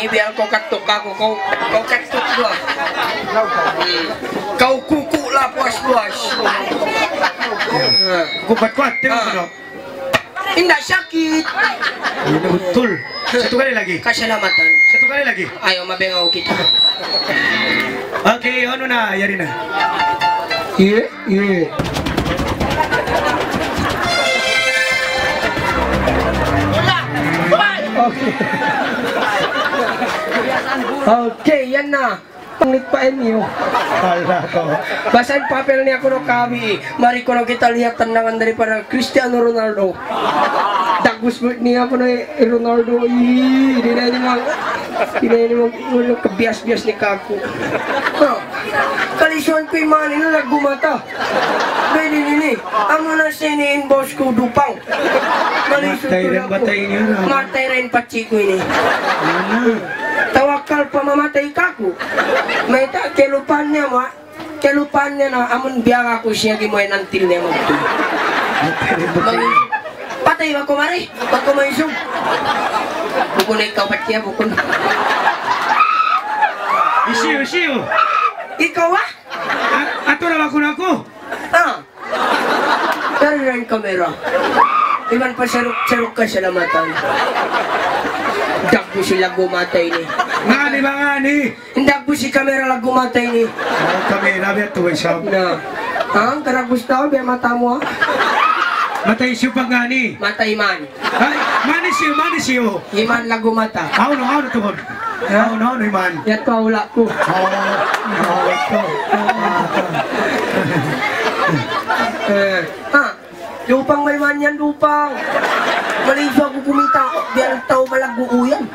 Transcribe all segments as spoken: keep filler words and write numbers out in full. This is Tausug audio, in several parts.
Biya' kaw katuk aku, kaw, kaw katuk aku. Hmm. Kaw kuku' lapuas-puas. Kupat-kupat, tiyu Ah. ano? Inda' sakit. Ini betul. Satu kali lagi. Kasalamatan. Satu kali lagi. Ayaw, mabengaw kita. Okay, unu na, yari na. Iye, iye. Okay. Okay, yan na. Pangit pa inyo. Hala ko. Basahin papel niya kuno kami. Mari kuno kita lihat tendangan daripada Cristiano Ronaldo. Dagbus niya kuno hi Ronaldo. Ih, di' na ini mag-, di' na ini mag-, mag-, kabias-bias ni kaku'. Ha. Kalisuan ku iman ini lagu mata. Bini ini. Amu na sini in boss ku dupang. Malisud Matay tuud rin, aku. Matay niya na. Matay rin patsi ku ini. Ano? Tawakal pa mamatay kaku'. Mayta', kalupahan niya, ma-, kalupahan niya na amun biya' aku siya gimuwi nantil niya magtu. Matay rin, matay. Mag-, patay ba ku mari? Pag kumaisog. Bukun na ikaw, patsi, bukun. Isiyu, isiyu. Ikaw, ah? A-, atura ba ku na ku? Ah. Dari na in kamera. Iban pa saruk-saruk kasalamatan. Dagbus hi lagu mata ini. Ngani ba ngani? Dagbus hi kamera lagu mata ini. Oh, kamera biya' tu, isab. Na. Ha? Karagus tau biya' mata mu, ha? Mata isiyu pa ngani? Mata iman. Ay, mani siyu, mani siyu. Iman lagu mata. Aw, no, aw, no, tuhod. Ha? Aw, no, no, iman. Yadtu hula' ku. Oh, oh, ito. Eh, ha? Dupang, may iman yan, dupang. Malaysia aku kumita', biya' tau malaggu' yan.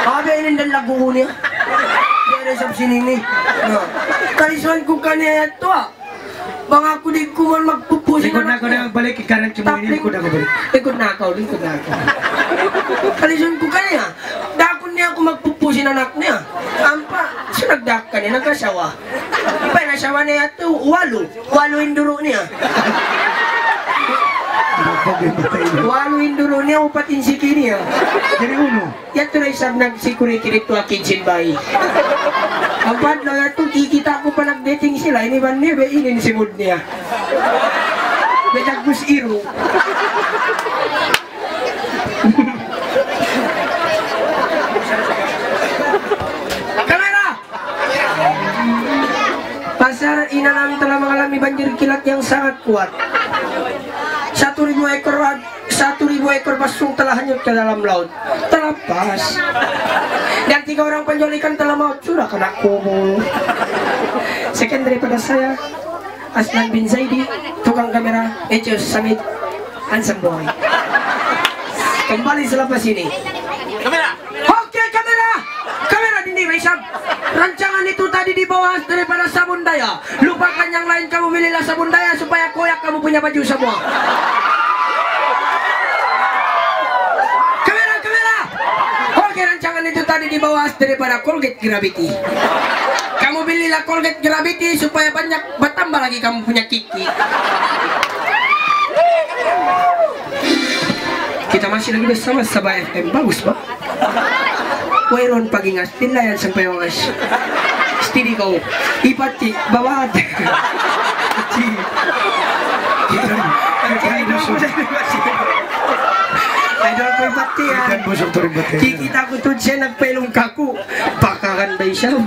Abi, ini dan laggu' niya. Biya' da isab sin ini. Na. Kalisuan ku kaniya yadtu, ah. Bang aku di' ku man magpupusin anak niya. Likod na aku na balik, ikaran cuma ini, likod na aku balik. Likod na aku, likod na aku. Kalisuan ku kaniya. Dakun niya aku magpupusin anak niya. Ampa, sunag dakun niya, nagkasawa. Ampa, nasawa niya yadtu, walu. Walu in duru' niya. Walu in duru' niya, upat in siki niya. Jadi unu? Yadtu na isab nag-security didtu ha kitchen bay. Ampa adlaw yadtu, kikita' ku pa nag-dating sila, ini man niya, be, ini in simud niya. Be, dagbus iru. Kamera! Pasal Inanam telah mengalami banjir kilat yang sangat kuat. Satu ribu ekor, satu ribu ekor basung telah hanyut ke dalam laut. Terlepas. Dan tiga orang penjual ikan telah maut. Sudah kena kubur. Sekian daripada saya, Aslan bin Zaidi, tukang kamera, Ecos Samit. Handsome boy. Kembali selepas ini. Kamera. Okey, kamera. Kamera dindi, Ray Sam. Rancangan itu tadi dibawa daripada Sabun Daya. Lupakan yang lain, kamu belilah Sabun Daya supaya koyak kamu punya baju semua. Kamera, kamera. Okey, rancangan itu tadi dibawa daripada Colgate Gravity. Kamu belilah Colgate Gravity supaya banyak, bertambah lagi kamu punya kiki. Kita masih lagi bersama Sabah F M. Bagus, Pak. Wayruun pag-ingas, pinlayan sampay wangas. Steady kaw. Ipati, bawat. Idol ko sa ipati. Idol ko ipati, ah. Ikan busog to rin pati. Kikita' ku tuud siya nagpailung kaku'. Bakaran da isab.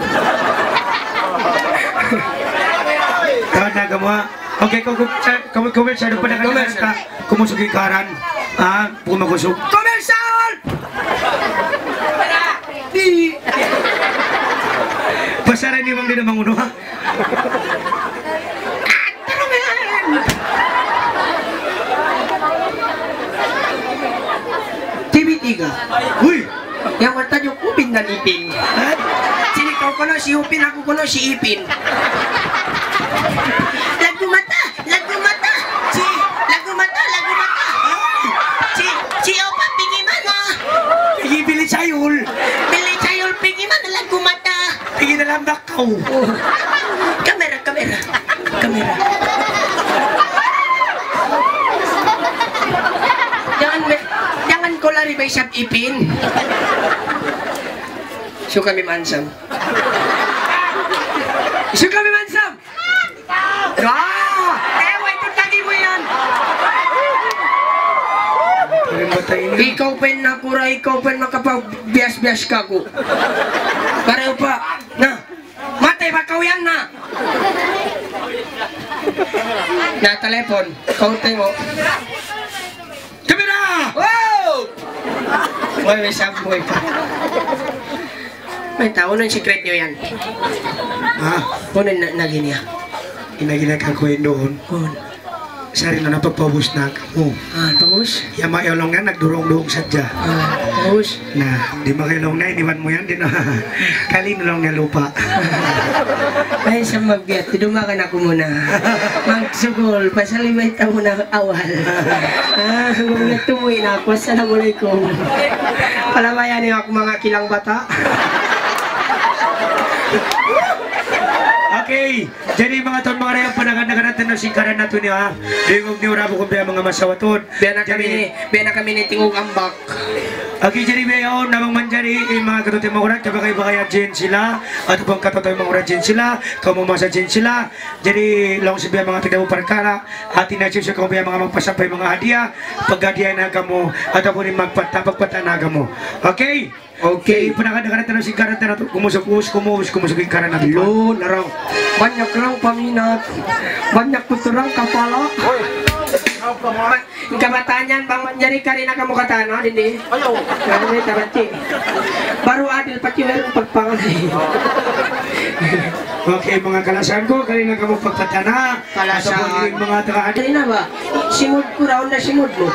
Tahan na kamu, ha? Okay, kamu, kamu, kamu, siya, kamu, kamu, kamu, kamu, kamu, Komersyal! Di. Pasaran niyu bang di' na mangunu, ha? T V tiga. Uy! Yang matajuk Upin dan Ipin. Sini kau kunu' si Upin, aku kunu' si Ipin. Lagu mata! Lagu mata. Ci, lagu mata, lagu mata. Ci, ci Opa, pigi mana? Pigi Billy Chayol. Billy Chayol, pigi mana lagu mata? Pigi dalam bakaw. Oh. Kamera, kamera. Kamera. Jangan, be. Jangan kau lari, bay, sab Ipin. Suka mi mansam. Suka mi mansam. Ah! Eh, way pun lagi mu yan. Ikaw pa in nakura', ikaw pa in makapagbias-bias kaku'. Pareho pa. Na. Matay pa kaw yan na. Na, telepon. Kaw tayo. Kamera! Wow! Way, way, sabi ko, way pa. Mayta', unu in secret niyu yan? Ha? Unu in na-, nagi niya? In nagi niya kaku' yan duun. Unu? Sari na, pagpaubus na kamu. Ah, paubus? Yan, makailung na, nagdurung-durung sadja. Ah, paubus? Na, di' makailung na, iniwan mu yan, di' na. Kali na laung niya lupa'. Ay, sa' mabigat, dumagan aku muna. Magsukul, pasal limay taun na awal. Ah, mabigat, tumuwi' na aku. Assalamualaikum. Palabayan niyu aku, manga kilang bata'. Okay. Jadi, manga tuwan, manga dayang, panagnaan-nagnaan natu' in karan natu' ini, ha. Dungug niyu ra, bukun biya' manga masawa tuud. Biya' na kami ini, biya' na kami ini tingug ambak. Okay, jadi biya' yaun, na bang manjari, in manga kataw-taymanghuran, kabagay-bagay hadjin sila, atawa bang kataw-taymanghuran hadjin sila, kamu masa hadjin sila. Jadi, laung sin biya' manga tagdapu parkala', hati na siya kamu biya' manga magpasampay manga hadiya, paghadiya na kamu, atawa bang magpata-, pagpata na kamu. Okay? Okay. Panagnaan-nagnaan natu' na sin karan natu', kumusuk-, kumusuk, kumusuk in karan natu'. Lo, naraw. Banyak orang paminat. Banyak puturang kapala. Hoy. Kabataan yan, bang manjari kari na kamu katan, ha, dindi? Ayaw. Kari na tabaci. Baru adil pati meron pagpangalay. Okay, manga kalasahan ku, kari na kamu pagpatana. Kalasahan. Atawa bang manga taga-, kari na ba? Simud ku, raun na simud mu.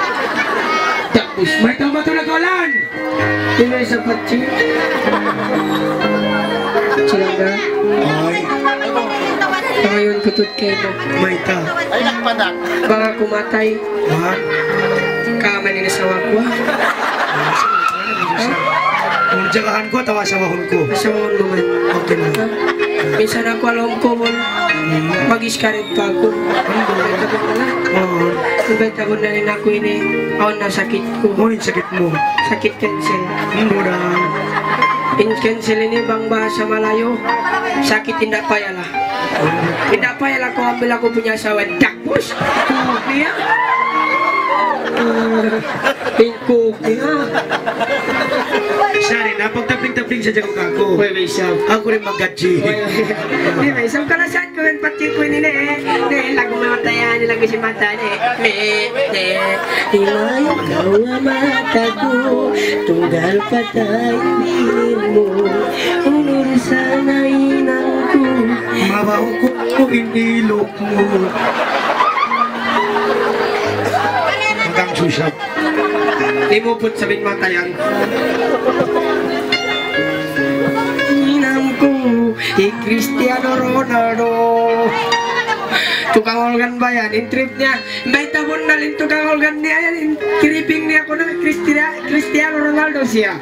Tapus. Mayta' ba tuud nagkawalan? Ini sa patsi. Silang da. Ay. Pangayu' ku tuud kaymu. Mayta'. Bang aku matay. Ha? Kamu in asawa ku, ha? Kung jagahan ku atawa asawahun ku? Asawahun mu man. Okay na. Minsan aku ha lawm kubul, mag-iskarit pa aku. Oo. Bayta' bunnal in aku ini, awn na sakit ku. Unu in sakit mu? Sakit cancer. Mura. In cancer ini bang bahasa Malayu, sakit indah payahlah. Indah payahlah kau ambil aku punya asawa. Dak. Bus, kuk niya. Eh, in kuk niya. Sari na, pagtapling-tapling sadja kaku'. Way, way, isab. Aku rin maggadji. Way, way. Di', way, isab, kalasahan ku in patsi ku ini, ne. Ne, lagu mata yan, lagu sin mata, ne. Me, ne. Imaw kaw ha mata ku, tunggal patay in binin mu. Unu da sana hinang ku. Mabaw ku in ilok mu. Hanggang susap. Limuput sa' bin mata yan. Hinang ku, hi Cristiano Ronaldo. Tukang organ ba yan? In trip niya, bayta' bunnal in tukang organ niya yan, in tripping niya kunu' Cristia-, Cristiano Ronaldo siya.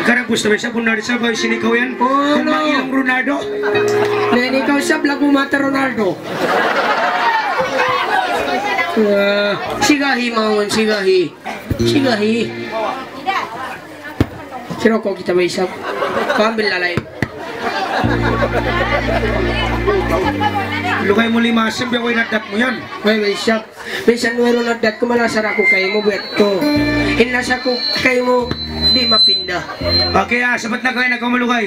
Hangkan gusto ba siya, bunnal siya, ba, sin ikaw yan? Oo, no. Kumain ang Ronaldo. Na, in ikaw siya, black mata Ronaldo. Ah, sigahi, maun, sigahi. Sigahi. Siroko kita ba isab? Pambil lalay. Lugay mu lima asam, biya' way naddat mu yan. Way, way isab. Minsan wayruun addat ku, malasar aku kaymu, buwat ku. In lasa ku kaymu, di' mapinda. Okay, ah, sabat na kaw, na kaw malugay.